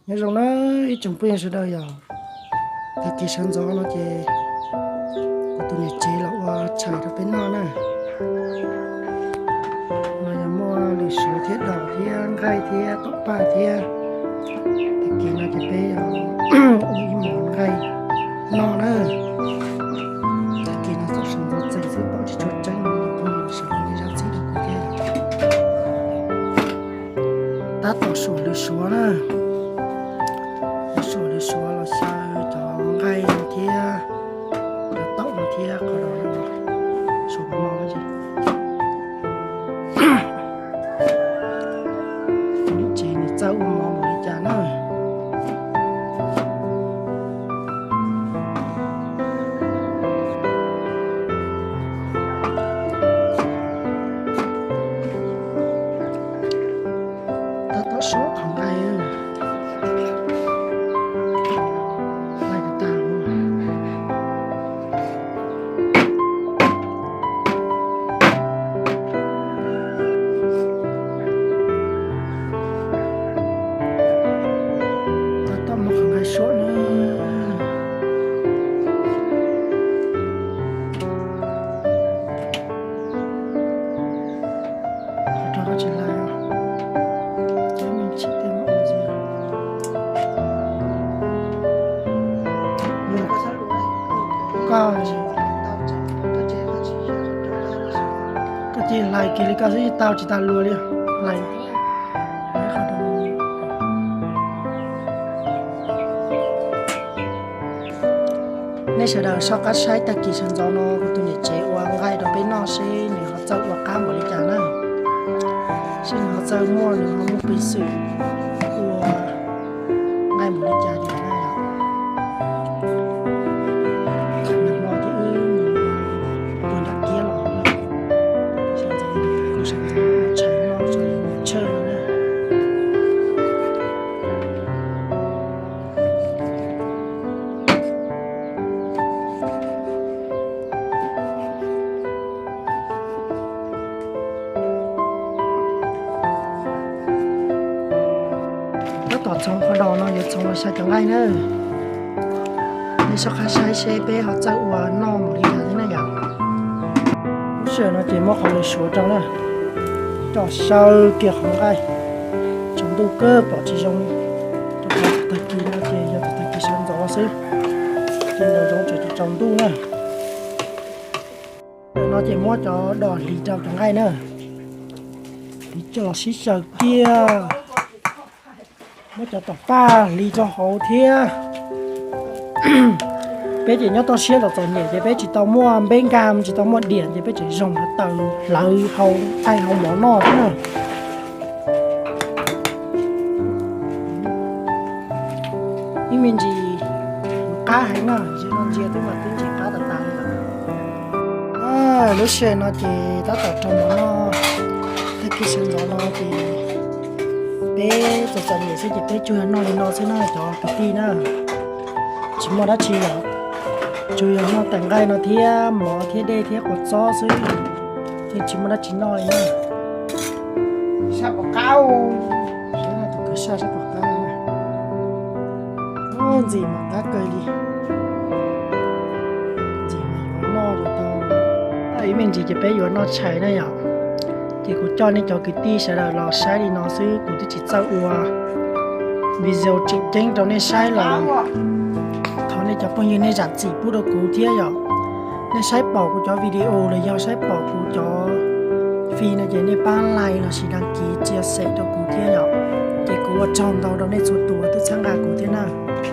Nyob zoo na ib tsoom phooj ywg sawv daws yom, tag kis sawv ntxov no ces kuv tus niam tsev los ua tshais rau peb noj na. No yog muaj lws suav thiab daus thiab nqaij thiab tom paj thiab. Tag kis no ces peb ua ib mov nqaij noj na. Tag kis no txoj sawv ntxov txeem xwb pom tsis tshua tseeb no, phooj ywg sawv daws zam txim rau kuv thiab. Tab tom suam lws suav na, suam lws suav los xyaw cov nqaij thiab cov taum no thiab qhov no, suav pov mov no ces niam tsev nws txawj ua mov npaum li cas na. Tab tom suam qhov nqaij, nqaij tag. Tab tom muab qhov nqaij suam na. Rau koj tsis lais os. Cov me ntsis tej no ua ntxiv. Koj, koj cia li lais kiag li koj xwb, tau tsis tas luag li. Lais. Nej sawv daws soj qab saib tag kis sawv ntxov no kuv tus niam tsev ua nqaij rau peb noj seb nws ho txawj ua qab npaum li cas na, seb nws ho txawj muaj, nws ho muaj peev xwm ua nqaij npaum li cas li na yom. Nag hmo ces wb mus ua nram kiab los, kuv sawv ntxov ua tshais noj tso, mus tshawj no na. Tab tom txhoov qhov dos no yuav txhoov los xyaw cov nqaij na. Nej soj qab saib seb peb ho txawj ua noj npaum li cas thiab na yom. Lub sij hawm no ces muab qhov lws suav rau na, rau xyaw kiag qhov nqaij. Tsaus ntuj kawg pom tsis zoo li. Rau qhov tag kis no ces yog tag kis sawv ntxov xwb, ces nraum zoov tseem tsaus ntuj na. Ntawm no ces muab cov dos hliv rau cov nqaij na, hliv coj los sib xyaw kiag. Muab cov tom paj hliv rau hauv thiab. Peb ces nyob toj siab los txom nyem ces peb tsis tau muaj npeb nkag, tsis tau muaj diam ces peb tseem zoo taws hlawv hau nqaij hau mov noj thiab na. Ib me ntsis qab heev na, ntsia no ntsia twb mas twb ntsis qab tas tas li lawm. Lub sij hawm no ces tab tom rau mov noj, tag kis sawv ntxov no ces peb txom txom nyem xwb ces peb tsuas yog noj li no xwb na cov kwv tij na. Tsis muaj dab tsi lawm, tsuas yog noj tais nqaij no thiab mov thiab dej thiab kua txob xwb, ces tsis muaj dab tsi noj li na. Sab pom qab, tus kwv sab sab pom qab. Ntxim mas qab kawg li. Ntxim mas yuav noj yuav tau. Ib me ntsis ces peb yuav noj tshais na yom. Ces kuv coj nej cov kwv tij sawv daws los saib li no xwb, kuv twb tsis txawj ua video tseem ceeb rau nej saib los thov nej cov phooj ywg nej zam txim pub rau kuv thiab yom. Nej saib pom kuv cov video los yog saib pom kuv cov fij no ces nej pab like los sis đăng ký chia sẻ rau kuv thiab yom. Ces kuv ua tsaug ntau rau nej txhua tus uas twb txhawb nqa kuv thiab na.